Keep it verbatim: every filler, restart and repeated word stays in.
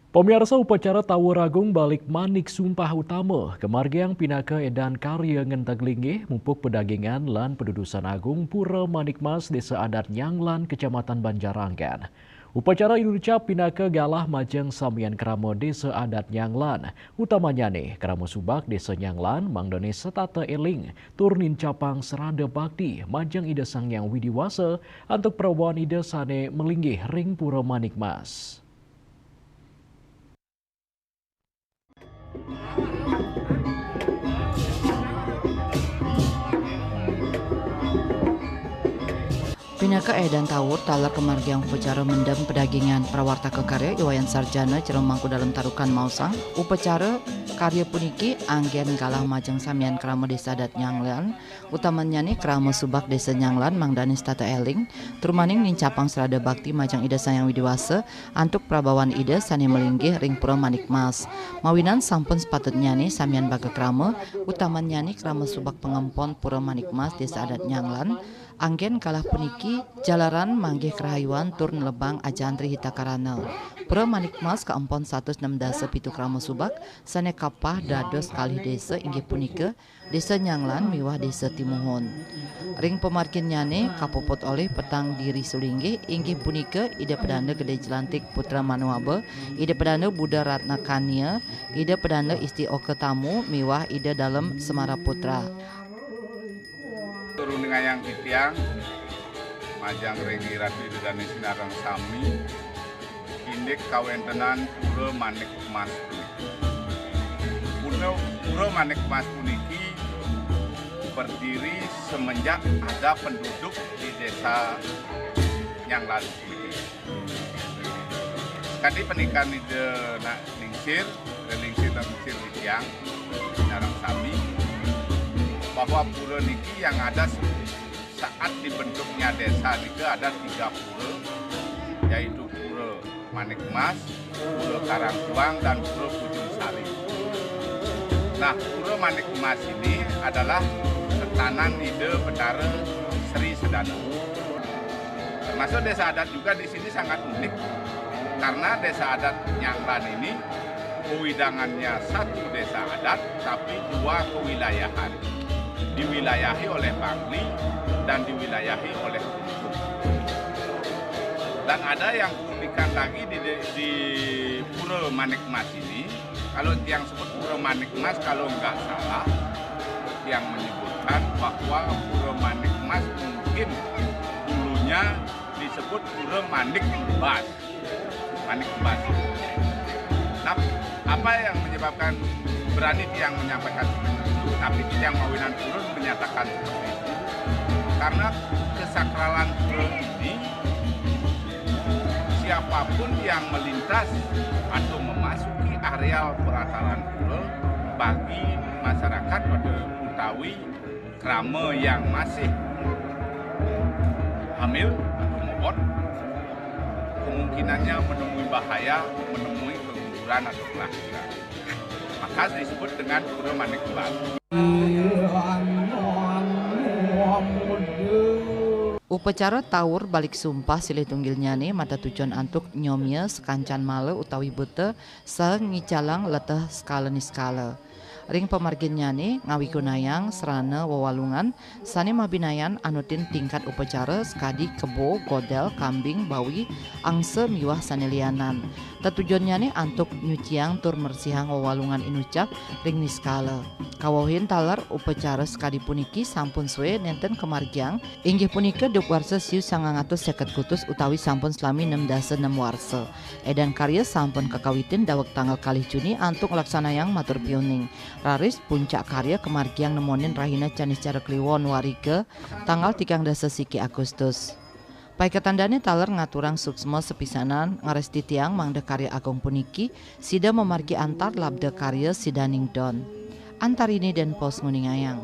Pamiarsa, upacara Tawur Agung Balik Manik Sumpah Utama kamargiang pinaka edan karya ngenteg linggih mupuk pedagingan lan pedudusan agung Pura Manik Mas, Desa Adat Nyanglan, Kecamatan Banjaranggan. Upacara inucap pinaka galah majeng samian krama Desa Adat Nyanglan, utamanyane krama subak Desa Nyanglan, mangdane setata eling tur nincapang srada bakti majeng Ida Sang Hyang Widi Wasa antuk prabawan Ida sane malinggih ring Pura Manik Mas. Pinaka edan tawur taler kamargiang upacara mendem pedagingan. Prawartaka karya I Wayan Sarjana, Jero Mangku Dalem Tarukan maosang, upacara karya puniki anggen galah majeng samian krama Desa Adat Nyanglan, utamanyane krama subak Desa Nyanglan, mangdane setata eling, tur maning nincapang srada bakti majeng Ida Sang Hyang Widi Wasa antuk prabawan Ida sane malinggih ring Pura Manik Mas. Mawinan sampun sepatutnyane samian baga krama, utamanyane krama subak pangempon Pura Manik Mas, Desa Adat Nyanglan, anggen galah puniki jalaran manggih karahayuan tur nelebang ajantri hitakarana. Pura Manik Mas kaempon satus nem dasa pitu krama subak sane kapah dados kalih desa, inggih punika Desa Nyanglan miwah Desa Timuhun. Ring pamarginnyane kapuput olih petang diri sulinggih, inggih punika Ida Pedanda Gede Jelantik Putra Manuaba, Ida Pedanda Buddha Ratna Kania, Ida Pedanda Isti Oka Tamu miwah Ida Dalem Semara Putra. Tur uningayang titiang majeng ring Ratu Ida Dane sinareng sami, indik kawentenan Pura Manik Mas puniki. Pura, Pura Manik Mas puniki berdiri semenjak ada penduduk di Desa Nyanglan puniki. Kadi pandikan Ida Nak Lingsir, Ida Lingsir lan Lingsir titiang, sinareng sami, bahwa pura niki yang ada se-, saat dibentuknya desa nika ada tiga pura, yaitu Pura Manik Mas, Pura Karangkuang, dan Pura Pujung Sari. Nah, Pura Manik Mas ini adalah setanan Ida Betara Sri Sedana. Termasuk desa adat juga di sini sangat unik, karena desa adat Nyanglan ini kewidangannya satu desa adat, tapi dua kewilayahan. Diwilayahi oleh Bangli dan diwilayahi oleh Kuntun. Dan ada yang keunikan lagi di, di, di Pura Manik Mas ini, kalau tiang sebut Pura Manik Mas, kalau nggak salah, tiang menyebutkan bahwa Pura Manik Mas mungkin dulunya disebut Pura Manik Bas. Manik Bas. Nah, apa yang menyebabkan berani tiang menyampaikan seperti itu, tapi tiang mawinan purun menyatakan seperti itu? Karena kesakralan pura ini, siapapun yang melintas atau memasuki areal pelataran pura, bagi masyarakat pada utawi krama yang masih hamil atau mobot, kemungkinannya menemui bahaya, menemui keguguran atau kelahiran. Maka disebut dengan Pura Manik Bas. Upacara tawur balik sumpah silih tunggilnyane matetujon antuk nyomia sakancan mala utawi buta saha ngicalang leteh skala niskala. Ring pamarginnyane ngawigunayang srana wewalungan sane mabinayan anutin tingkat upacara sakadi kebo, godel, kambing, bawi, angsa miwah sane lianan. Tetujonnyane antuk nyuciang tur mresihang wewalungan inucap ring niskala. Kawehin taler upacara sakadi puniki sampun suwe nenten kamargiang, inggih punika duk warsa siu sangang atus seket kutus utawi sampun salami nem dasa nem warsa. Edan karya sampun kakawitin daweg tanggal kalih Juni antuk nglaksanayang matur piuning. Raris puncak karya kamargiang nemonin rahina Caniscara Kliwon Wariga, tanggal tigang dasa siki Agustus. Paiketan dane taler ngaturang suksma sepisanan ngresti tiang mangda karya agung puniki sida mamargi antar labda karya sidaning don. Antarini Den Pos nguningayang.